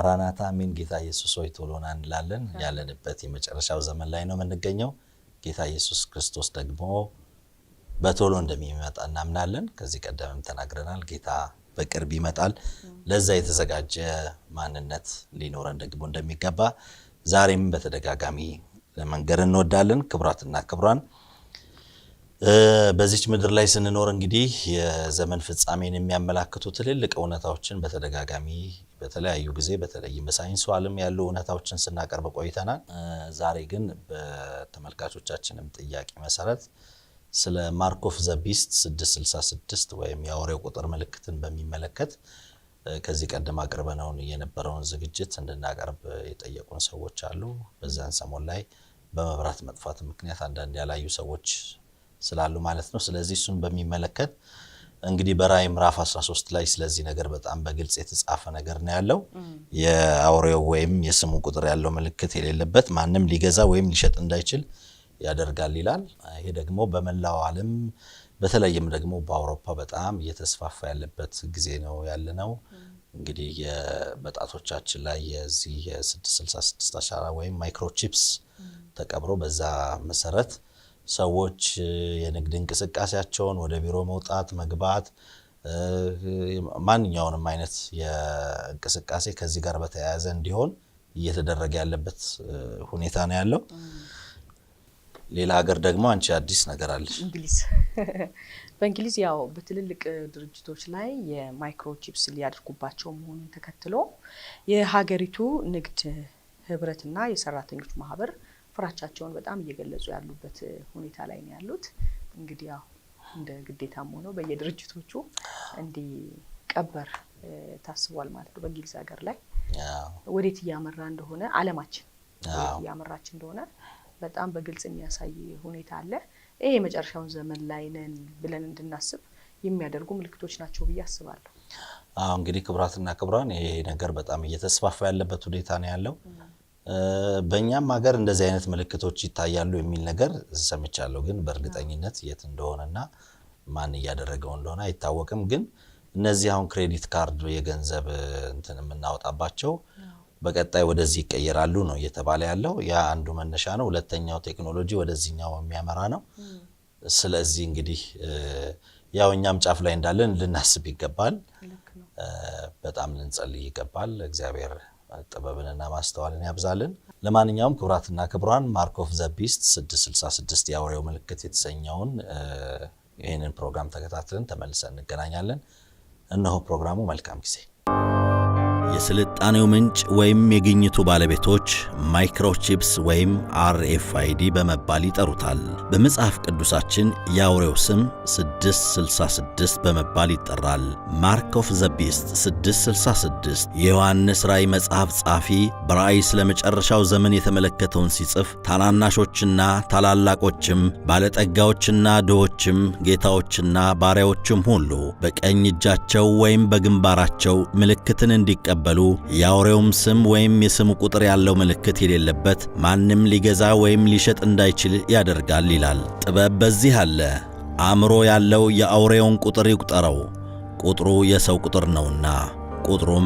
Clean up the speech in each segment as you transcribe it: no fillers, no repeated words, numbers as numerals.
ማራናታ አሜን፣ ጌታ ኢየሱስ ሆይ ቶሎ ና እንላለን። ያለንበት የመጨረሻው ዘመን ላይ ነው የምንገኘው። ጌታ ኢየሱስ ክርስቶስ ደግሞ በቶሎ እንደሚመጣ እናምናለን። ከዚህ ቀደምም ተናግረናል። ጌታ በቅርብ ይመጣል። ለዛ የተዘጋጀ ማንነት ሊኖረን ደግሞ እንደሚገባ ዛሬም በተደጋጋሚ ለመንገር እንወዳለን። ክቡራትና ክቡራን፣ በዚች ምድር ላይ ስንኖር እንግዲህ የዘመን ፍጻሜን የሚያመላክቱ ትልልቅ እውነታዎችን በተደጋጋሚ በተለያዩ ጊዜ በተለይም በሳይንሱ ዓለም ያሉ እውነታዎችን ስናቀርብ ቆይተናል። ዛሬ ግን በተመልካቾቻችንም ጥያቄ መሰረት ስለ mark of the beast 666 ወይም የአውሬው ቁጥር ምልክትን በሚመለከት ከዚህ ቀደም አቅርበነውን የነበረውን ዝግጅት እንድናቀርብ የጠየቁን ሰዎች አሉ። በዛን ሰሞን ላይ በመብራት መጥፋት ምክንያት አንዳንድ ያላዩ ሰዎች ስላሉ ማለት ነው። ስለዚህ እሱን በሚመለከት እንግዲህ በራእይ ምዕራፍ 13 ላይ ስለዚህ ነገር በጣም በግልጽ የተጻፈ ነገር ነው ያለው። የአውሬው ወይም የስሙ ቁጥር ያለው ምልክት የሌለበት ማንም ሊገዛ ወይም ሊሸጥ እንዳይችል ያደርጋል ይላል። ይሄ ደግሞ በመላው ዓለም በተለይም ደግሞ በአውሮፓ በጣም እየተስፋፋ ያለበት ጊዜ ነው ያለነው። እንግዲህ በጣቶቻችን ላይ የዚህ የ666 አሻራ ወይም microchips ተቀብሮ በዛ መሰረት ሰዎች የንግድ እንቅስቃሴያቸውን፣ ወደ ቢሮ መውጣት መግባት፣ ማንኛውንም አይነት የእንቅስቃሴ ከዚህ ጋር በተያያዘ እንዲሆን እየተደረገ ያለበት ሁኔታ ነው ያለው። ሌላ ሀገር ደግሞ አንቺ አዲስ ነገር አለሽ። እንግሊዝ፣ በእንግሊዝ ያው በትልልቅ ድርጅቶች ላይ የ microchips ሊያደርጉባቸው መሆኑን ተከትሎ የሀገሪቱ ንግድ ህብረትና የሰራተኞች ማህበር ፍራቻቸውን በጣም እየገለጹ ያሉበት ሁኔታ ላይ ነው ያሉት። እንግዲህ ያው እንደ ግዴታም ሆኖ በየድርጅቶቹ እንዲቀበር ታስቧል ማለት ነው። በእንግሊዝ ሀገር ላይ ወዴት እያመራ እንደሆነ፣ ዓለማችን ወዴት እያመራች እንደሆነ በጣም በግልጽ የሚያሳይ ሁኔታ አለ። ይሄ የመጨረሻውን ዘመን ላይ ነን ብለን እንድናስብ የሚያደርጉ ምልክቶች ናቸው ብዬ አስባለሁ። አዎ፣ እንግዲህ ክቡራትና ክቡራን፣ ይሄ ነገር በጣም እየተስፋፋ ያለበት ሁኔታ ነው ያለው። በእኛም ሀገር እንደዚህ አይነት ምልክቶች ይታያሉ የሚል ነገር ሰምቻለሁ። ግን በእርግጠኝነት የት እንደሆነና ማን እያደረገው እንደሆነ አይታወቅም። ግን እነዚህ አሁን credit card የገንዘብ እንትን የምናወጣባቸው በቀጣይ ወደዚህ ይቀየራሉ ነው እየተባለ ያለው። ያ አንዱ መነሻ ነው። ሁለተኛው ቴክኖሎጂ ወደዚህኛው የሚያመራ ነው። ስለዚህ እንግዲህ ያው እኛም ጫፍ ላይ እንዳለን ልናስብ ይገባል። በጣም ልንጸልይ ይገባል። እግዚአብሔር ጥበብንና ማስተዋልን ያብዛልን። ለማንኛውም ክቡራትና ክቡራን፣ Mark of the Beast 666 የአውሬው ምልክት የተሰኘውን ይህንን ፕሮግራም ተከታትለን ተመልሰን እንገናኛለን። እነሆ ፕሮግራሙ። መልካም ጊዜ። የስልጣኔው ምንጭ ወይም የግኝቱ ባለቤቶች microchips ወይም RFID በመባል ይጠሩታል። በመጽሐፍ ቅዱሳችን የአውሬው ስም 666 በመባል ይጠራል። Mark of the Beast 666። የዮሐንስ ራእይ መጽሐፍ ጸሐፊ በራእይ ስለ መጨረሻው ዘመን የተመለከተውን ሲጽፍ ታናናሾችና ታላላቆችም፣ ባለጠጋዎችና ድሆችም፣ ጌታዎችና ባሪያዎችም ሁሉ በቀኝ እጃቸው ወይም በግንባራቸው ምልክትን እንዲቀበሉ፣ የአውሬውም ስም ወይም የስሙ ቁጥር ያለው ምልክት የሌለበት ማንም ሊገዛ ወይም ሊሸጥ እንዳይችል ያደርጋል ይላል። ጥበብ በዚህ አለ። አእምሮ ያለው የአውሬውን ቁጥር ይቁጠረው፣ ቁጥሩ የሰው ቁጥር ነውና፣ ቁጥሩም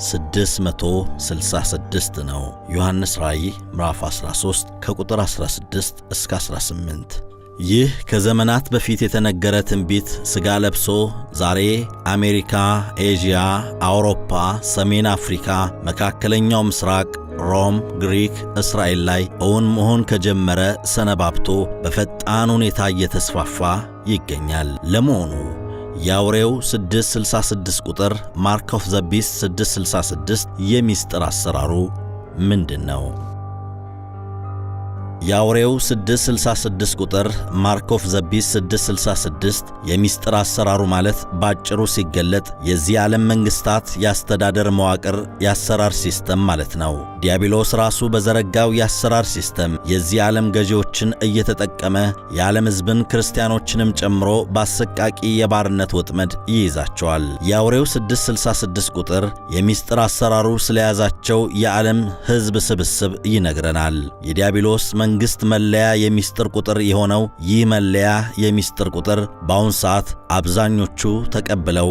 666 ነው። ዮሐንስ ራእይ ምዕራፍ 13 ከቁጥር 16 እስከ 18። ይህ ከዘመናት በፊት የተነገረ ትንቢት ሥጋ ለብሶ ዛሬ አሜሪካ፣ ኤዥያ፣ አውሮፓ፣ ሰሜን አፍሪካ፣ መካከለኛው ምስራቅ፣ ሮም፣ ግሪክ፣ እስራኤል ላይ እውን መሆን ከጀመረ ሰነባብቶ በፈጣን ሁኔታ እየተስፋፋ ይገኛል። ለመሆኑ የአውሬው 666 ቁጥር Mark of the Beast 666 የሚስጥር አሰራሩ ምንድን ነው? የአውሬው 666 ቁጥር Mark of the Beast 666 የሚስጥር አሰራሩ ማለት ባጭሩ ሲገለጥ የዚህ ዓለም መንግስታት የአስተዳደር መዋቅር፣ የአሰራር system ማለት ነው። ዲያብሎስ ራሱ በዘረጋው የአሰራር system የዚህ ዓለም ገዢዎችን እየተጠቀመ የዓለም ሕዝብን ክርስቲያኖችንም ጨምሮ በአሰቃቂ የባርነት ወጥመድ ይይዛቸዋል። የአውሬው 666 ቁጥር የሚስጥር አሰራሩ ስለያዛቸው የዓለም ሕዝብ ስብስብ ይነግረናል። የዲያብሎስ መንግሥት መለያ የሚስጥር ቁጥር የሆነው ይህ መለያ የሚስጥር ቁጥር በአሁን ሰዓት አብዛኞቹ ተቀብለው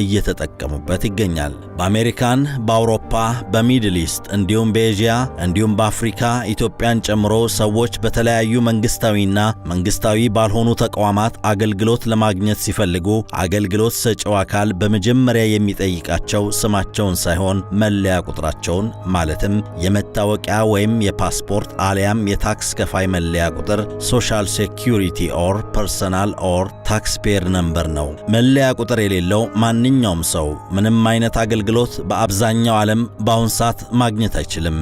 እየተጠቀሙበት ይገኛል። በአሜሪካን፣ በአውሮፓ፣ በ Middle East እንዲሁም በኤዥያ እንዲሁም በአፍሪካ ኢትዮጵያን ጨምሮ ሰዎች በተለያዩ መንግስታዊና መንግስታዊ ባልሆኑ ተቋማት አገልግሎት ለማግኘት ሲፈልጉ አገልግሎት ሰጪው አካል በመጀመሪያ የሚጠይቃቸው ስማቸውን ሳይሆን መለያ ቁጥራቸውን፣ ማለትም የመታወቂያ ወይም የፓስፖርት አሊያም የታክስ ከፋይ መለያ ቁጥር፣ social security or personal or taxpayer number ነው። መለያ ቁጥር የሌለው ማንኛውም ሰው ምንም አይነት አገልግሎት በአብዛኛው ዓለም በአሁን ሰዓት ማግኘት አይችልም።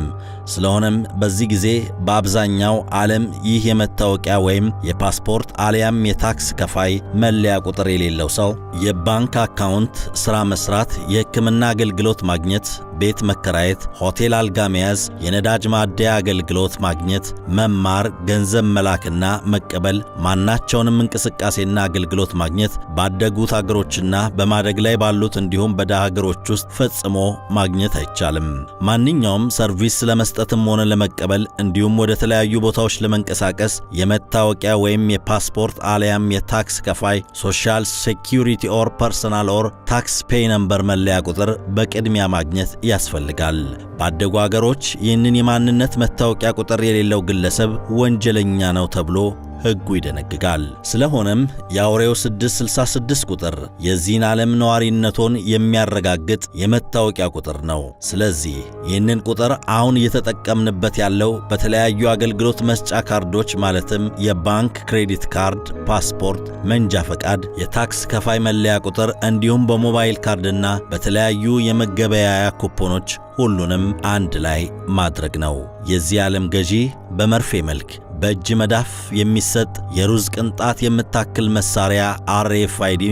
ስለሆነም በዚህ ጊዜ በአብዛኛው ዓለም ይህ የመታወቂያ ወይም የፓስፖርት አሊያም የታክስ ከፋይ መለያ ቁጥር የሌለው ሰው የባንክ አካውንት፣ ሥራ መስራት፣ የሕክምና አገልግሎት ማግኘት፣ ቤት መከራየት፣ ሆቴል አልጋ መያዝ፣ የነዳጅ ማደያ አገልግሎት ማግኘት፣ መማር፣ ገንዘብ መላክና መቀበል፣ ማናቸውንም እንቅስቃሴና አገልግሎት ማግኘት ባደጉት አገሮችና በማደግ ላይ ባሉት እንዲሁም በድሃ ሀገሮች ውስጥ ፈጽሞ ማግኘት አይቻልም። ማንኛውም service ለመስጠትም ሆነ ለመቀበል እንዲሁም ወደ ተለያዩ ቦታዎች ለመንቀሳቀስ የመታወቂያ ወይም የፓስፖርት አሊያም የታክስ ከፋይ፣ social security or personal or tax pay number መለያ ቁጥር በቅድሚያ ማግኘት ያስፈልጋል። ባደጉ አገሮች ይህንን የማንነት መታወቂያ ቁጥር የሌለው ግለሰብ ወንጀለኛ ነው ተብሎ ሕጉ ይደነግጋል። ስለሆነም የአውሬው 666 ቁጥር የዚህን ዓለም ነዋሪነቶን የሚያረጋግጥ የመታወቂያ ቁጥር ነው። ስለዚህ ይህንን ቁጥር አሁን እየተጠቀምንበት ያለው በተለያዩ አገልግሎት መስጫ ካርዶች፣ ማለትም የባንክ credit card፣ ፓስፖርት፣ መንጃ ፈቃድ፣ የታክስ ከፋይ መለያ ቁጥር እንዲሁም በሞባይል ካርድና በተለያዩ የመገበያያ ኩፖኖች ሁሉንም አንድ ላይ ማድረግ ነው። የዚህ ዓለም ገዢ በመርፌ መልክ በእጅ መዳፍ የሚሰጥ የሩዝ ቅንጣት የምታክል መሳሪያ RFID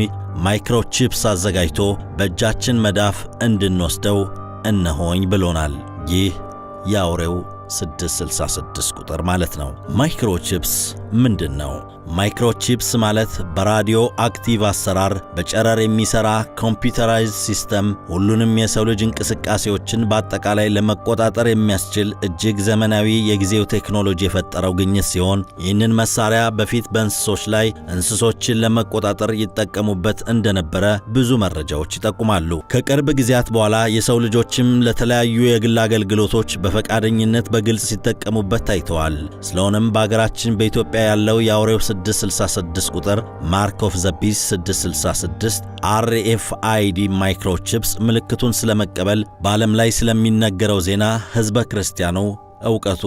microchips አዘጋጅቶ በእጃችን መዳፍ እንድንወስደው እነሆኝ ብሎናል። ይህ የአውሬው 666 ቁጥር ማለት ነው። Microchips ምንድን ነው? Microchips ማለት በ radioactive አሰራር በጨረር የሚሰራ computerized system፣ ሁሉንም የሰው ልጅ እንቅስቃሴዎችን በአጠቃላይ ለመቆጣጠር የሚያስችል እጅግ ዘመናዊ የጊዜው ቴክኖሎጂ የፈጠረው ግኝት ሲሆን ይህንን መሳሪያ በፊት በእንስሶች ላይ እንስሶችን ለመቆጣጠር ይጠቀሙበት እንደነበረ ብዙ መረጃዎች ይጠቁማሉ። ከቅርብ ጊዜያት በኋላ የሰው ልጆችም ለተለያዩ የግል አገልግሎቶች በፈቃደኝነት በግልጽ ሲጠቀሙበት ታይተዋል። ስለሆነም በአገራችን በኢትዮጵያ ያለው የአውሬው 666 ቁጥር፣ Mark of the Beast 666 RFID microchips ምልክቱን ስለመቀበል በዓለም ላይ ስለሚነገረው ዜና ሕዝበ ክርስቲያኑ ዕውቀቱ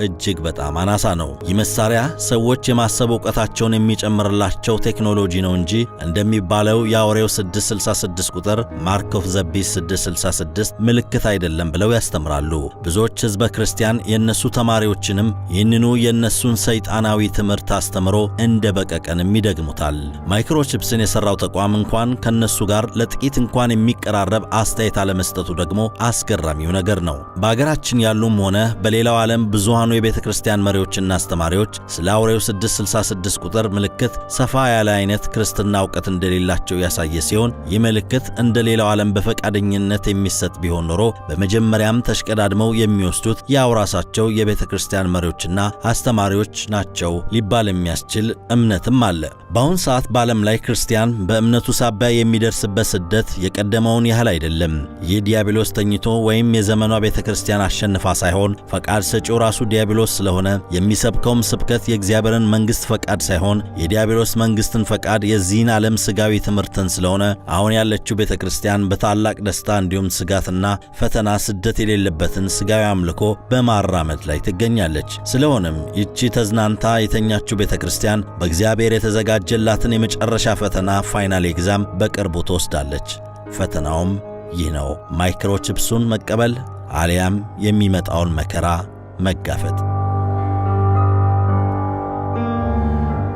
እጅግ በጣም አናሳ ነው። ይህ መሳሪያ ሰዎች የማሰብ እውቀታቸውን የሚጨምርላቸው ቴክኖሎጂ ነው እንጂ እንደሚባለው የአውሬው 666 ቁጥር፣ Mark of the Beast 666 ምልክት አይደለም ብለው ያስተምራሉ። ብዙዎች ሕዝበ ክርስቲያን የእነሱ ተማሪዎችንም ይህንኑ የእነሱን ሰይጣናዊ ትምህርት አስተምሮ እንደ በቀቀንም ይደግሙታል። Microchips ን የሠራው ተቋም እንኳን ከነሱ ጋር ለጥቂት እንኳን የሚቀራረብ አስተያየት አለመስጠቱ ደግሞ አስገራሚው ነገር ነው። በአገራችን ያሉም ሆነ በሌላው ዓለም ብዙሃኑ የቤተ ክርስቲያን መሪዎችና አስተማሪዎች ስለ አውሬው 666 ቁጥር ምልክት ሰፋ ያለ አይነት ክርስትና እውቀት እንደሌላቸው ያሳየ ሲሆን ይህ ምልክት እንደ ሌላው ዓለም በፈቃደኝነት የሚሰጥ ቢሆን ኖሮ በመጀመሪያም ተሽቀዳድመው የሚወስዱት ያው ራሳቸው የቤተ ክርስቲያን መሪዎችና አስተማሪዎች ናቸው ሊባል የሚያስችል እምነትም አለ። በአሁን ሰዓት በዓለም ላይ ክርስቲያን በእምነቱ ሳቢያ የሚደርስበት ስደት የቀደመውን ያህል አይደለም። ይህ ዲያብሎስ ተኝቶ ወይም የዘመኗ ቤተ ክርስቲያን አሸንፋ ሳይሆን ፈቃድ ሰጪው ራሱ ዲያብሎስ ስለሆነ፣ የሚሰብከውም ስብከት የእግዚአብሔርን መንግሥት ፈቃድ ሳይሆን የዲያብሎስ መንግሥትን ፈቃድ፣ የዚህን ዓለም ስጋዊ ትምህርትን ስለሆነ አሁን ያለችው ቤተ ክርስቲያን በታላቅ ደስታ እንዲሁም ስጋትና ፈተና ስደት የሌለበትን ስጋዊ አምልኮ በማራመድ ላይ ትገኛለች። ስለሆነም ይቺ ተዝናንታ የተኛችው ቤተ ክርስቲያን በእግዚአብሔር የተዘጋጀላትን የመጨረሻ ፈተና፣ final exam፣ በቅርቡ ትወስዳለች። ፈተናውም ይህ ነው፦ Microchips ኡን መቀበል አሊያም የሚመጣውን መከራ መጋፈጥ።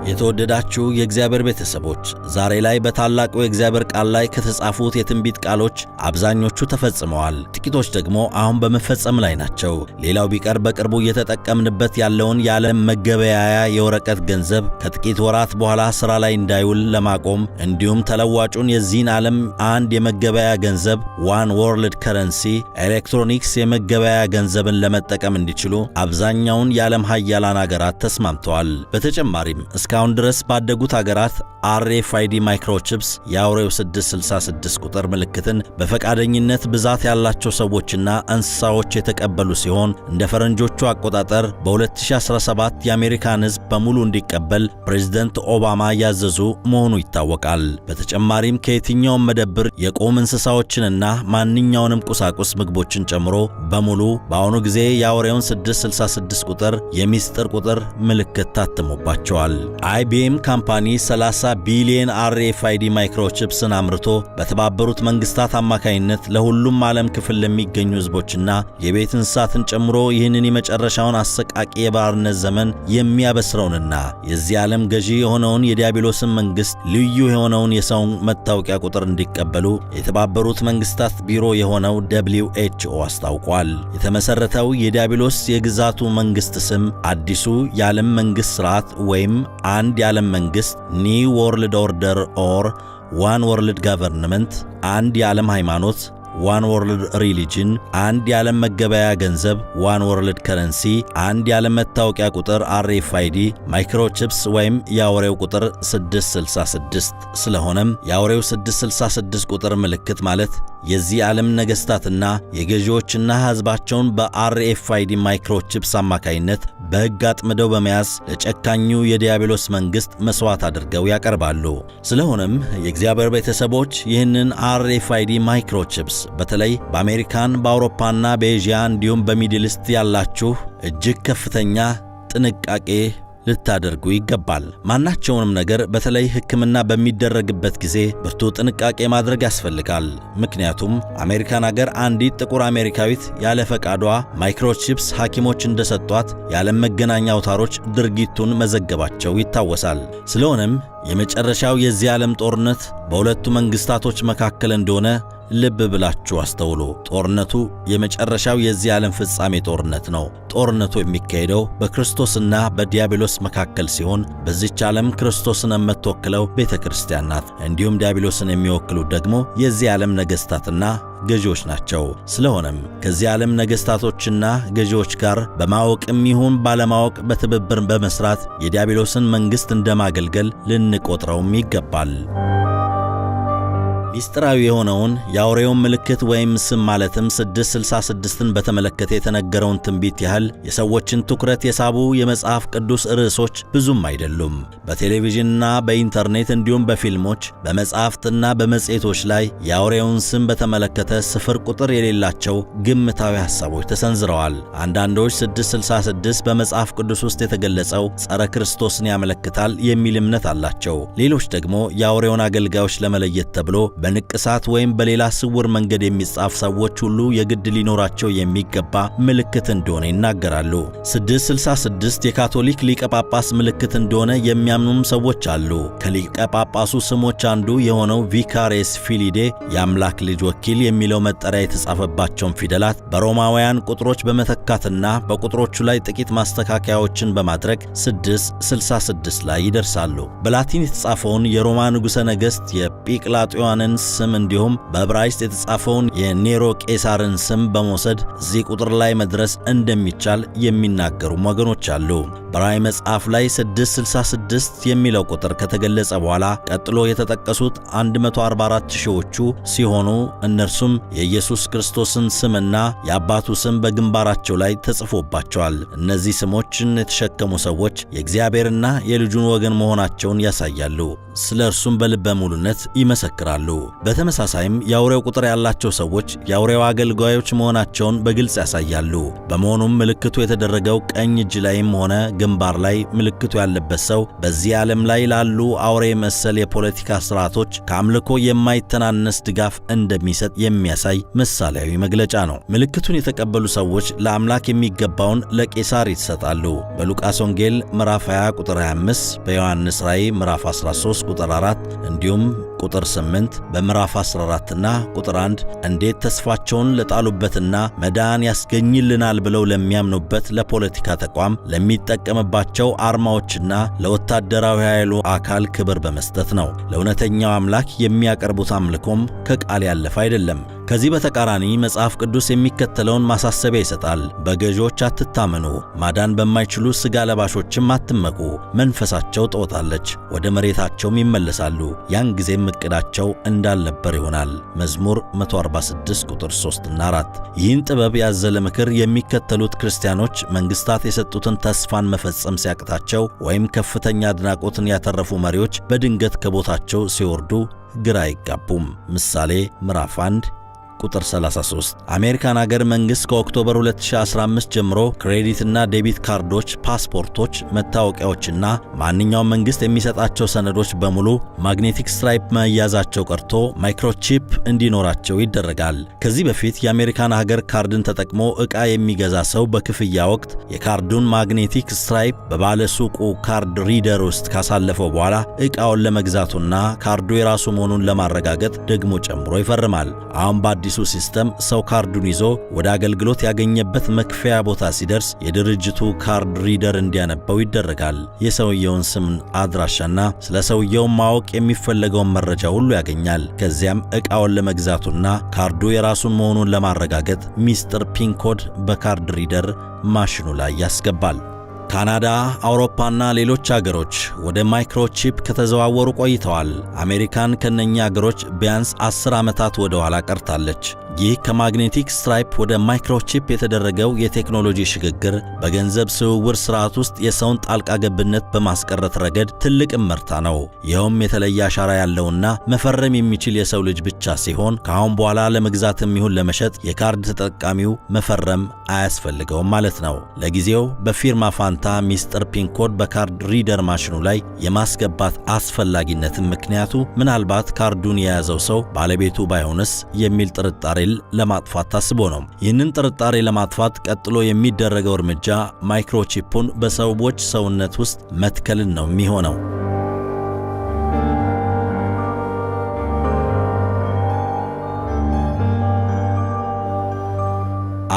የተወደዳችሁ የእግዚአብሔር ቤተሰቦች፣ ዛሬ ላይ በታላቁ የእግዚአብሔር ቃል ላይ ከተጻፉት የትንቢት ቃሎች አብዛኞቹ ተፈጽመዋል። ጥቂቶች ደግሞ አሁን በመፈጸም ላይ ናቸው። ሌላው ቢቀር በቅርቡ እየተጠቀምንበት ያለውን የዓለም መገበያያ የወረቀት ገንዘብ ከጥቂት ወራት በኋላ ሥራ ላይ እንዳይውል ለማቆም እንዲሁም ተለዋጩን የዚህን ዓለም አንድ የመገበያያ ገንዘብ፣ one world currency፣ ኤሌክትሮኒክስ የመገበያያ ገንዘብን ለመጠቀም እንዲችሉ አብዛኛውን የዓለም ሀያላን አገራት ተስማምተዋል። በተጨማሪም እስከ እስካሁን ድረስ ባደጉት አገራት RFID microchips የአውሬው 666 ቁጥር ምልክትን በፈቃደኝነት ብዛት ያላቸው ሰዎችና እንስሳዎች የተቀበሉ ሲሆን፣ እንደ ፈረንጆቹ አቆጣጠር በ2017 የአሜሪካን ሕዝብ በሙሉ እንዲቀበል ፕሬዝደንት ኦባማ ያዘዙ መሆኑ ይታወቃል። በተጨማሪም ከየትኛውም መደብር የቁም እንስሳዎችንና ማንኛውንም ቁሳቁስ ምግቦችን ጨምሮ በሙሉ በአሁኑ ጊዜ የአውሬውን 666 ቁጥር የሚስጥር ቁጥር ምልክት ታትሞባቸዋል። IBM company 30 ቢሊዮን RFID microchips ን አምርቶ በተባበሩት መንግስታት አማካይነት ለሁሉም ዓለም ክፍል ለሚገኙ ህዝቦችና የቤት እንስሳትን ጨምሮ ይህንን የመጨረሻውን አሰቃቂ የባርነት ዘመን የሚያበስረውንና የዚህ ዓለም ገዢ የሆነውን የዲያብሎስን መንግስት ልዩ የሆነውን የሰውን መታወቂያ ቁጥር እንዲቀበሉ የተባበሩት መንግስታት ቢሮ የሆነው WHO አስታውቋል። የተመሰረተው የዲያብሎስ የግዛቱ መንግስት ስም አዲሱ የዓለም መንግስት ስርዓት ወይም አንድ የዓለም መንግስት New World Order or One World Government፣ አንድ የዓለም ሃይማኖት One World Religion፣ አንድ የዓለም መገበያያ ገንዘብ One World Currency፣ አንድ የዓለም መታወቂያ ቁጥር RFID microchips ወይም የአውሬው ቁጥር 666። ስለሆነም የአውሬው 666 ቁጥር ምልክት ማለት የዚህ ዓለም ነገሥታትና የገዢዎችና ሕዝባቸውን በ RFID microchips አማካይነት በሕግ አጥምደው በመያዝ ለጨካኙ የዲያብሎስ መንግሥት መሥዋዕት አድርገው ያቀርባሉ። ስለሆነም የእግዚአብሔር ቤተሰቦች ይህንን RFID microchips በተለይ በአሜሪካን፣ በአውሮፓና በኤዥያ እንዲሁም በ Middle East ያላችሁ እጅግ ከፍተኛ ጥንቃቄ ልታደርጉ ይገባል። ማናቸውንም ነገር በተለይ ሕክምና በሚደረግበት ጊዜ ብርቱ ጥንቃቄ ማድረግ ያስፈልጋል። ምክንያቱም አሜሪካን አገር አንዲት ጥቁር አሜሪካዊት ያለ ፈቃዷ microchips ሐኪሞች እንደሰጧት የዓለም መገናኛ አውታሮች ድርጊቱን መዘገባቸው ይታወሳል። ስለሆነም የመጨረሻው የዚህ ዓለም ጦርነት በሁለቱ መንግስታቶች መካከል እንደሆነ ልብ ብላችሁ አስተውሉ። ጦርነቱ የመጨረሻው የዚህ ዓለም ፍጻሜ ጦርነት ነው። ጦርነቱ የሚካሄደው በክርስቶስና በዲያብሎስ መካከል ሲሆን፣ በዚች ዓለም ክርስቶስን የምትወክለው ቤተ ክርስቲያን ናት። እንዲሁም ዲያብሎስን የሚወክሉት ደግሞ የዚህ ዓለም ነገሥታትና ገዢዎች ናቸው። ስለሆነም ከዚህ ዓለም ነገሥታቶችና ገዢዎች ጋር በማወቅም ይሁን ባለማወቅ በትብብር በመስራት የዲያብሎስን መንግሥት እንደማገልገል ልንቆጥረውም ይገባል። ሚስጥራዊ የሆነውን የአውሬውን ምልክት ወይም ስም ማለትም 666ን በተመለከተ የተነገረውን ትንቢት ያህል የሰዎችን ትኩረት የሳቡ የመጽሐፍ ቅዱስ ርዕሶች ብዙም አይደሉም። በቴሌቪዥንና በኢንተርኔት እንዲሁም በፊልሞች፣ በመጽሐፍትና በመጽሔቶች ላይ የአውሬውን ስም በተመለከተ ስፍር ቁጥር የሌላቸው ግምታዊ ሐሳቦች ተሰንዝረዋል። አንዳንዶች 666 በመጽሐፍ ቅዱስ ውስጥ የተገለጸው ጸረ ክርስቶስን ያመለክታል የሚል እምነት አላቸው። ሌሎች ደግሞ የአውሬውን አገልጋዮች ለመለየት ተብሎ በንቅሳት ወይም በሌላ ስውር መንገድ የሚጻፍ ሰዎች ሁሉ የግድ ሊኖራቸው የሚገባ ምልክት እንደሆነ ይናገራሉ። 666 የካቶሊክ ሊቀ ጳጳስ ምልክት እንደሆነ የሚያምኑም ሰዎች አሉ። ከሊቀ ጳጳሱ ስሞች አንዱ የሆነው Vicarius Filii Dei፣ የአምላክ ልጅ ወኪል የሚለው መጠሪያ የተጻፈባቸውን ፊደላት በሮማውያን ቁጥሮች በመተካትና በቁጥሮቹ ላይ ጥቂት ማስተካከያዎችን በማድረግ 666 ላይ ይደርሳሉ። በላቲን የተጻፈውን የሮማ ንጉሠ ነገሥት የጲቅላጥዮንን ስም እንዲሁም በዕብራይስጥ የተጻፈውን የኔሮ ቄሳርን ስም በመውሰድ እዚህ ቁጥር ላይ መድረስ እንደሚቻል የሚናገሩም ወገኖች አሉ። በራእይ መጽሐፍ ላይ 666 የሚለው ቁጥር ከተገለጸ በኋላ ቀጥሎ የተጠቀሱት 144 ሺዎቹ ሲሆኑ፣ እነርሱም የኢየሱስ ክርስቶስን ስምና የአባቱ ስም በግንባራቸው ላይ ተጽፎባቸዋል። እነዚህ ስሞችን የተሸከሙ ሰዎች የእግዚአብሔርና የልጁን ወገን መሆናቸውን ያሳያሉ። ስለ እርሱም በልበ ሙሉነት ይመሰክራሉ። በተመሳሳይም የአውሬው ቁጥር ያላቸው ሰዎች የአውሬው አገልጋዮች መሆናቸውን በግልጽ ያሳያሉ። በመሆኑም ምልክቱ የተደረገው ቀኝ እጅ ላይም ሆነ ግንባር ላይ ምልክቱ ያለበት ሰው በዚህ ዓለም ላይ ላሉ አውሬ መሰል የፖለቲካ ስርዓቶች ከአምልኮ የማይተናነስ ድጋፍ እንደሚሰጥ የሚያሳይ ምሳሌያዊ መግለጫ ነው። ምልክቱን የተቀበሉ ሰዎች ለአምላክ የሚገባውን ለቄሳር ይሰጣሉ። በሉቃስ ወንጌል ምዕራፍ 20 ቁጥር 25፣ በዮሐንስ ራእይ ምዕራፍ 13 ቁጥር 4 እንዲሁም ቁጥር 8፣ በምዕራፍ 14 እና ቁጥር 1 እንዴት ተስፋቸውን ለጣሉበትና መዳን ያስገኝልናል ብለው ለሚያምኑበት ለፖለቲካ ተቋም ለሚጠቀምባቸው አርማዎችና ለወታደራዊ ኃይሉ አካል ክብር በመስጠት ነው። ለእውነተኛው አምላክ የሚያቀርቡት አምልኮም ከቃል ያለፈ አይደለም። ከዚህ በተቃራኒ መጽሐፍ ቅዱስ የሚከተለውን ማሳሰቢያ ይሰጣል። በገዢዎች አትታመኑ፣ ማዳን በማይችሉ ሥጋ ለባሾችም አትመኩ። መንፈሳቸው ትወጣለች፣ ወደ መሬታቸውም ይመለሳሉ፣ ያን ጊዜም እቅዳቸው እንዳልነበር ይሆናል። መዝሙር 146 ቁጥር 3 እና 4። ይህን ጥበብ ያዘለ ምክር የሚከተሉት ክርስቲያኖች መንግስታት የሰጡትን ተስፋን መፈጸም ሲያቅታቸው ወይም ከፍተኛ አድናቆትን ያተረፉ መሪዎች በድንገት ከቦታቸው ሲወርዱ ግራ አይጋቡም። ምሳሌ ምዕራፍ 1 ቁጥር 33። አሜሪካን አገር መንግሥት ከ October 2015 ጀምሮ credit ና debit ካርዶች፣ ፓስፖርቶች፣ መታወቂያዎችና ማንኛውም መንግሥት የሚሰጣቸው ሰነዶች በሙሉ magnetic stripe መያዛቸው ቀርቶ microchip እንዲኖራቸው ይደረጋል። ከዚህ በፊት የአሜሪካን ሀገር ካርድን ተጠቅሞ ዕቃ የሚገዛ ሰው በክፍያ ወቅት የካርዱን magnetic stripe በባለ ሱቁ card reader ውስጥ ካሳለፈው በኋላ ዕቃውን ለመግዛቱና ካርዱ የራሱ መሆኑን ለማረጋገጥ ደግሞ ጨምሮ ይፈርማል። አሁን በአዲሱ system ሰው ካርዱን ይዞ ወደ አገልግሎት ያገኘበት መክፈያ ቦታ ሲደርስ የድርጅቱ card reader እንዲያነበው ይደረጋል። የሰውየውን ስም፣ አድራሻና ስለ ሰውየው ማወቅ የሚፈለገውን መረጃ ሁሉ ያገኛል። ከዚያም ዕቃውን ለመግዛቱና ካርዱ የራሱን መሆኑን ለማረጋገጥ ሚስጥር PIN code በ card reader ማሽኑ ላይ ያስገባል። ካናዳ፣ አውሮፓና ሌሎች አገሮች ወደ microchip ከተዘዋወሩ ቆይተዋል። አሜሪካን ከነኛ አገሮች ቢያንስ 10 ዓመታት ወደ ኋላ ቀርታለች። ይህ ከ magnetic stripe ወደ microchip የተደረገው የቴክኖሎጂ ሽግግር በገንዘብ ዝውውር ስርዓት ውስጥ የሰውን ጣልቃ ገብነት በማስቀረት ረገድ ትልቅ እመርታ ነው። ይኸውም የተለየ አሻራ ያለውና መፈረም የሚችል የሰው ልጅ ብቻ ሲሆን ከአሁን በኋላ ለመግዛትም ይሁን ለመሸጥ የካርድ ተጠቃሚው መፈረም አያስፈልገውም ማለት ነው። ለጊዜው በፊርማ ፋንታ ሚስጥር PIN code በ card reader ማሽኑ ላይ የማስገባት አስፈላጊነትን ምክንያቱ ምናልባት ካርዱን የያዘው ሰው ባለቤቱ ባይሆንስ የሚል ጥርጣሬ ለማጥፋት ታስቦ ነው። ይህንን ጥርጣሬ ለማጥፋት ቀጥሎ የሚደረገው እርምጃ microchip ኡን በሰዎች ሰውነት ውስጥ መትከልን ነው የሚሆነው።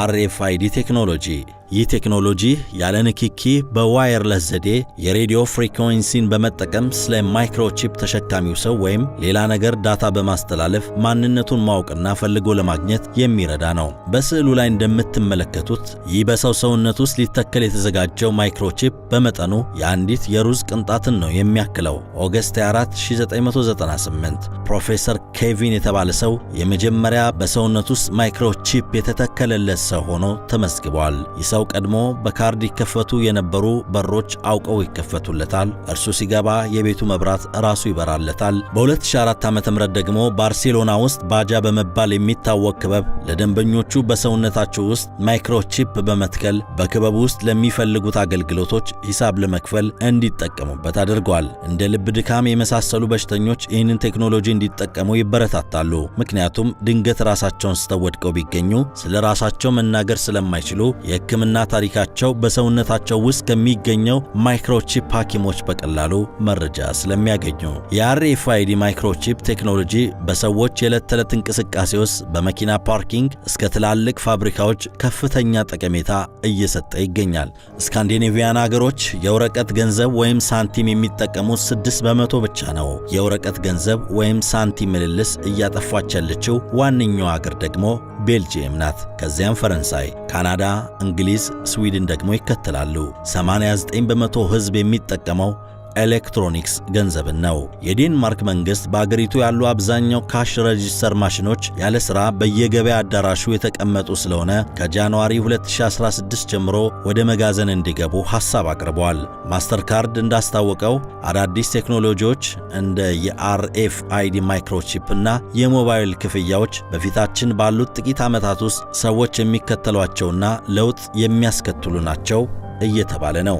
RFID ቴክኖሎጂ። ይህ ቴክኖሎጂ ያለ ንክኪ በ wireless ዘዴ የሬዲዮ frequency ን በመጠቀም ስለ microchip ተሸካሚው ሰው ወይም ሌላ ነገር data በማስተላለፍ ማንነቱን ማወቅና ፈልጎ ለማግኘት የሚረዳ ነው። በስዕሉ ላይ እንደምትመለከቱት ይህ በሰው ሰውነት ውስጥ ሊተከል የተዘጋጀው microchip በመጠኑ የአንዲት የሩዝ ቅንጣትን ነው የሚያክለው። August 24 1998 ፕሮፌሰር ኬቪን የተባለ ሰው የመጀመሪያ በሰውነት ውስጥ microchip የተተከለለት ሰው ሆኖ ተመዝግቧል። ሰው ቀድሞ በካርድ ይከፈቱ የነበሩ በሮች አውቀው ይከፈቱለታል። እርሱ ሲገባ የቤቱ መብራት ራሱ ይበራለታል። በ2004 ዓ.ም ደግሞ ባርሴሎና ውስጥ ባጃ በመባል የሚታወቅ ክበብ ለደንበኞቹ በሰውነታቸው ውስጥ microchip በመትከል በክበቡ ውስጥ ለሚፈልጉት አገልግሎቶች ሂሳብ ለመክፈል እንዲጠቀሙበት አድርጓል። እንደ ልብ ድካም የመሳሰሉ በሽተኞች ይህንን ቴክኖሎጂ እንዲጠቀሙ ይበረታታሉ። ምክንያቱም ድንገት ራሳቸውን ስተው ወድቀው ቢገኙ ስለ ራሳቸው መናገር ስለማይችሉ የሕክምና ታሪካቸው በሰውነታቸው ውስጥ ከሚገኘው microchip ሐኪሞች በቀላሉ መረጃ ስለሚያገኙ። የ RFID microchip ቴክኖሎጂ በሰዎች የዕለት ተዕለት እንቅስቃሴ ውስጥ በመኪና parking እስከ ትላልቅ ፋብሪካዎች ከፍተኛ ጠቀሜታ እየሰጠ ይገኛል። ስካንዲኔቪያን አገሮች የወረቀት ገንዘብ ወይም ሳንቲም የሚጠቀሙት 6% ብቻ ነው። የወረቀት ገንዘብ ወይም ሳንቲም ምልልስ እያጠፋች ያለችው ዋነኛው አገር ደግሞ ቤልጂየም ናት። ከዚያም ፈረንሳይ፣ ካናዳ፣ እንግሊዝ፣ ስዊድን ደግሞ ይከተላሉ። 89% ሕዝብ የሚጠቀመው ኤሌክትሮኒክስ ገንዘብን ነው። የዴንማርክ መንግስት በአገሪቱ ያሉ አብዛኛው cash register ማሽኖች ያለ ሥራ በየገበያ አዳራሹ የተቀመጡ ስለሆነ ከ January 2016 ጀምሮ ወደ መጋዘን እንዲገቡ ሐሳብ አቅርበዋል። ማስተርካርድ እንዳስታወቀው አዳዲስ ቴክኖሎጂዎች እንደ የ RFID microchip እና የሞባይል ክፍያዎች በፊታችን ባሉት ጥቂት ዓመታት ውስጥ ሰዎች የሚከተሏቸውና ለውጥ የሚያስከትሉ ናቸው እየተባለ ነው።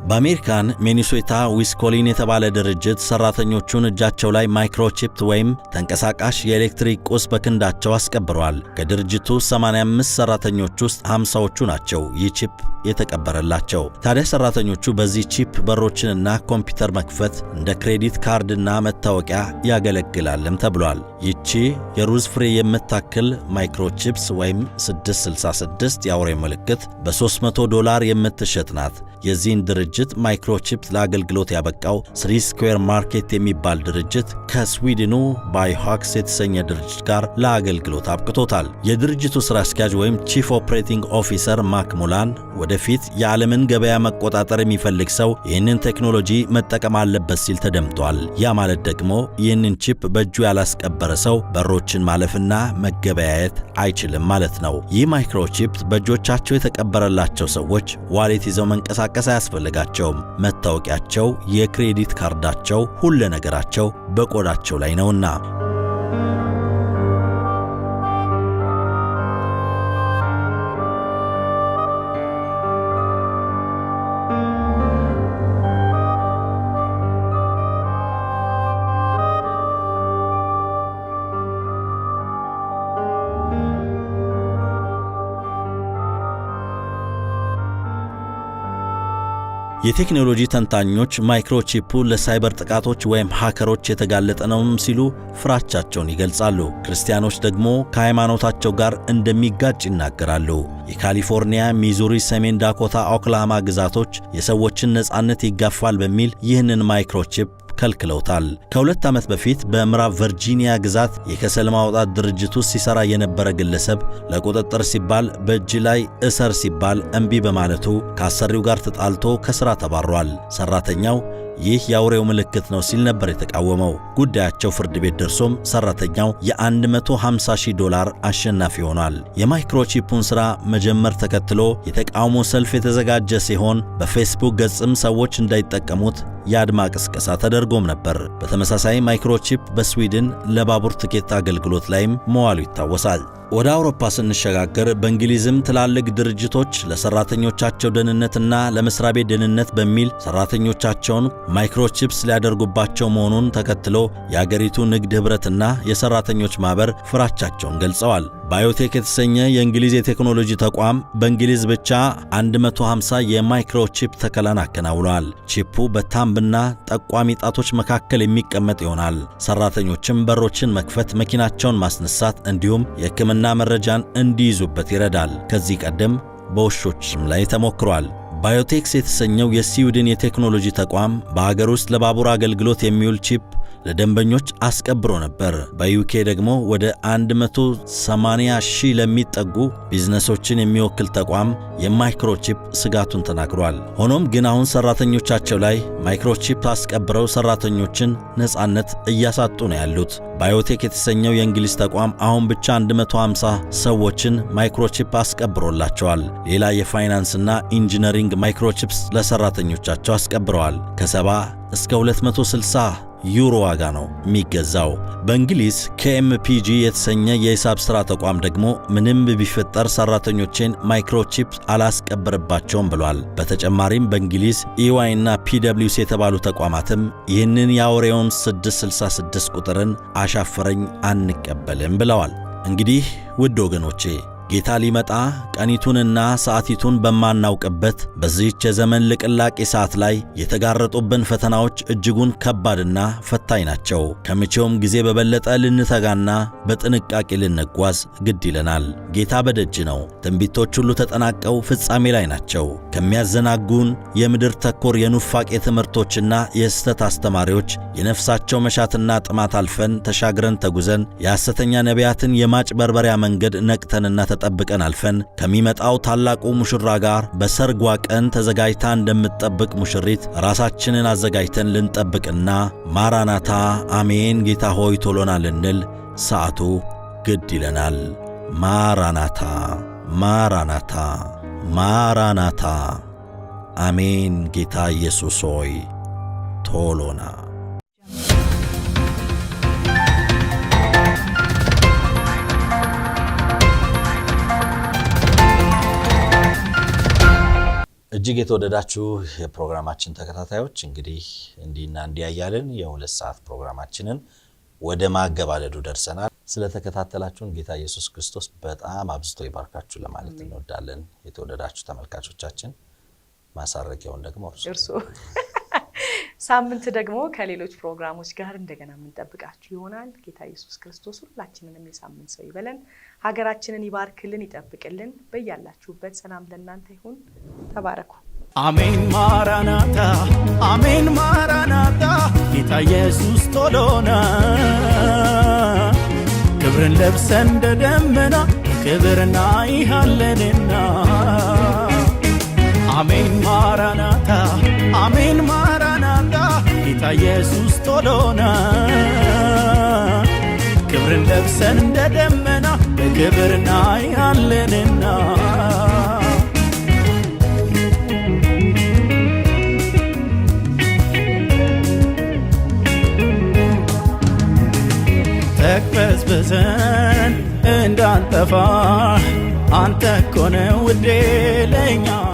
በአሜሪካን ሚኒሶታ ዊስኮሊን የተባለ ድርጅት ሰራተኞቹን እጃቸው ላይ microchip ወይም ተንቀሳቃሽ የኤሌክትሪክ ቁስ በክንዳቸው አስቀብረዋል። ከድርጅቱ 85 ሰራተኞች ውስጥ 50ዎቹ ናቸው ይህ chip የተቀበረላቸው። ታዲያ ሰራተኞቹ በዚህ chip በሮችንና ኮምፒውተር መክፈት፣ እንደ credit card ና መታወቂያ ያገለግላልም ተብሏል። ይቺ የሩዝ ፍሬ የምታክል microchips ወይም 666 የአውሬ ምልክት በ$300 የምትሸጥ ናት። የዚህን ድርጅት ድርጅት microchip ለአገልግሎት ያበቃው Three Square Market የሚባል ድርጅት ከስዊድኑ Biohax የተሰኘ ድርጅት ጋር ለአገልግሎት አብቅቶታል። የድርጅቱ ስራ አስኪያጅ ወይም chief operating officer ማክ ሙላን ወደፊት የዓለምን ገበያ መቆጣጠር የሚፈልግ ሰው ይህንን ቴክኖሎጂ መጠቀም አለበት ሲል ተደምጧል። ያ ማለት ደግሞ ይህንን chip በእጁ ያላስቀበረ ሰው በሮችን ማለፍና መገበያየት አይችልም ማለት ነው። ይህ microchip በእጆቻቸው የተቀበረላቸው ሰዎች wallet ይዘው መንቀሳቀስ አያስፈልጋቸውም። መታወቂያቸው፣ የ credit ካርዳቸው፣ ሁለ ነገራቸው በቆዳቸው ላይ ነውና። የቴክኖሎጂ ተንታኞች microchip ኡ ለሳይበር ጥቃቶች ወይም hacker ኦች የተጋለጠ ነውም ሲሉ ፍራቻቸውን ይገልጻሉ። ክርስቲያኖች ደግሞ ከሃይማኖታቸው ጋር እንደሚጋጭ ይናገራሉ። የካሊፎርኒያ፣ ሚዙሪ፣ ሰሜን ዳኮታ፣ ኦክላሃማ ግዛቶች የሰዎችን ነጻነት ይጋፋል በሚል ይህንን microchip ከልክለውታል። ከ2 ዓመት በፊት በምዕራብ ቨርጂኒያ ግዛት የከሰል ማውጣት ድርጅት ውስጥ ሲሰራ የነበረ ግለሰብ ለቁጥጥር ሲባል በእጅ ላይ እሰር ሲባል እምቢ በማለቱ ከአሰሪው ጋር ተጣልቶ ከስራ ተባሯል። ሰራተኛው ይህ የአውሬው ምልክት ነው ሲል ነበር የተቃወመው። ጉዳያቸው ፍርድ ቤት ደርሶም ሰራተኛው የ150 ሺህ ዶላር አሸናፊ ሆኗል። የ microchip ኡን ሥራ መጀመር ተከትሎ የተቃውሞ ሰልፍ የተዘጋጀ ሲሆን በፌስቡክ ገጽም ሰዎች እንዳይጠቀሙት የአድማ ቅስቀሳ ተደርጎም ነበር። በተመሳሳይ microchip በስዊድን ለባቡር ትኬት አገልግሎት ላይም መዋሉ ይታወሳል። ወደ አውሮፓ ስንሸጋገር በእንግሊዝም ትላልቅ ድርጅቶች ለሰራተኞቻቸው ደህንነትና ለመስሪያ ቤት ደህንነት በሚል ሰራተኞቻቸውን microchips ሊያደርጉባቸው መሆኑን ተከትሎ የአገሪቱ ንግድ ኅብረትና የሰራተኞች ማኅበር ፍራቻቸውን ገልጸዋል። ባዮቴክ የተሰኘ የእንግሊዝ የቴክኖሎጂ ተቋም በእንግሊዝ ብቻ 150 የ microchip ተከላን አከናውኗል። Chip ኡ በ thumb ና ጠቋሚ ጣቶች መካከል የሚቀመጥ ይሆናል። ሰራተኞችም በሮችን መክፈት፣ መኪናቸውን ማስነሳት እንዲሁም የሕክምና መረጃን እንዲይዙበት ይረዳል። ከዚህ ቀደም በውሾችም ላይ ተሞክሯል። ባዮቴክስ የተሰኘው የስዊድን የቴክኖሎጂ ተቋም በሀገር ውስጥ ለባቡር አገልግሎት የሚውል chip ለደንበኞች አስቀብሮ ነበር። በዩኬ ደግሞ ወደ 180 ሺህ ለሚጠጉ ቢዝነሶችን የሚወክል ተቋም የ microchip ስጋቱን ተናግሯል። ሆኖም ግን አሁን ሰራተኞቻቸው ላይ microchip አስቀብረው ሰራተኞችን ነጻነት እያሳጡ ነው ያሉት። ባዮቴክ የተሰኘው የእንግሊዝ ተቋም አሁን ብቻ 150 ሰዎችን microchip አስቀብሮላቸዋል። ሌላ የፋይናንስና engineering microchips ለሰራተኞቻቸው አስቀብረዋል። ከ70 እስከ 260 ዩሮ ዋጋ ነው የሚገዛው። በእንግሊዝ KPMG የተሰኘ የሂሳብ ሥራ ተቋም ደግሞ ምንም ቢፈጠር ሰራተኞቼን microchip አላስቀብርባቸውም ብሏል። በተጨማሪም በእንግሊዝ EY እና PwC የተባሉ ተቋማትም ይህንን የአውሬውን 666 ቁጥርን አሻፈረኝ አንቀበልም ብለዋል። እንግዲህ ውድ ወገኖቼ፣ ጌታ ሊመጣ ቀኒቱንና ሰዓቲቱን በማናውቅበት በዚህች የዘመን ልቅላቂ ሰዓት ላይ የተጋረጡብን ፈተናዎች እጅጉን ከባድና ፈታኝ ናቸው። ከመቼውም ጊዜ በበለጠ ልንተጋና በጥንቃቄ ልንጓዝ ግድ ይለናል። ጌታ በደጅ ነው። ትንቢቶች ሁሉ ተጠናቀው ፍጻሜ ላይ ናቸው። ከሚያዘናጉን የምድር ተኮር የኑፋቄ ትምህርቶችና የስህተት አስተማሪዎች የነፍሳቸው መሻትና ጥማት አልፈን ተሻግረን ተጉዘን የሐሰተኛ ነቢያትን የማጭበርበሪያ መንገድ ነቅተንና ተጠብቀን አልፈን ከሚመጣው ታላቁ ሙሽራ ጋር በሰርጓ ቀን ተዘጋጅታ እንደምትጠብቅ ሙሽሪት ራሳችንን አዘጋጅተን ልንጠብቅና ማራናታ አሜን ጌታ ሆይ ቶሎ ና ልንል ሰዓቱ ግድ ይለናል። ማራናታ፣ ማራናታ፣ ማራናታ፣ አሜን ጌታ ኢየሱስ ሆይ ቶሎ ና። እጅግ የተወደዳችሁ የፕሮግራማችን ተከታታዮች፣ እንግዲህ እንዲህና እንዲያ እያልን የ2 ሰዓት ፕሮግራማችንን ወደ ማገባደዱ ደርሰናል። ስለተከታተላችሁን ጌታ ኢየሱስ ክርስቶስ በጣም አብዝቶ ይባርካችሁ ለማለት እንወዳለን። የተወደዳችሁ ተመልካቾቻችን፣ ማሳረጊያውን ደግሞ እርሶ። ሳምንት ደግሞ ከሌሎች ፕሮግራሞች ጋር እንደገና የምንጠብቃችሁ ይሆናል። ጌታ ኢየሱስ ክርስቶስ ሁላችንንም የሳምንት ሰው ይበለን፣ ሀገራችንን ይባርክልን፣ ይጠብቅልን። በያላችሁበት ሰላም ለእናንተ ይሁን። ተባረኩ። አሜን ማራናታ፣ አሜን ማራናታ፣ ጌታ ኢየሱስ ቶሎና፣ ክብርን ለብሰን እንደ ደመና ክብር እናይሃለንና። አሜን ማራናታ፣ አሜን ማራናታ፣ ጌታ ኢየሱስ ቶሎና፣ ክብርን ለብሰን እንደ ደመና በክብር እናይሃለንና። ተቅበዝብዘን እንዳንጠፋ አንተ እኮ ነህ ውዴ ለኛ።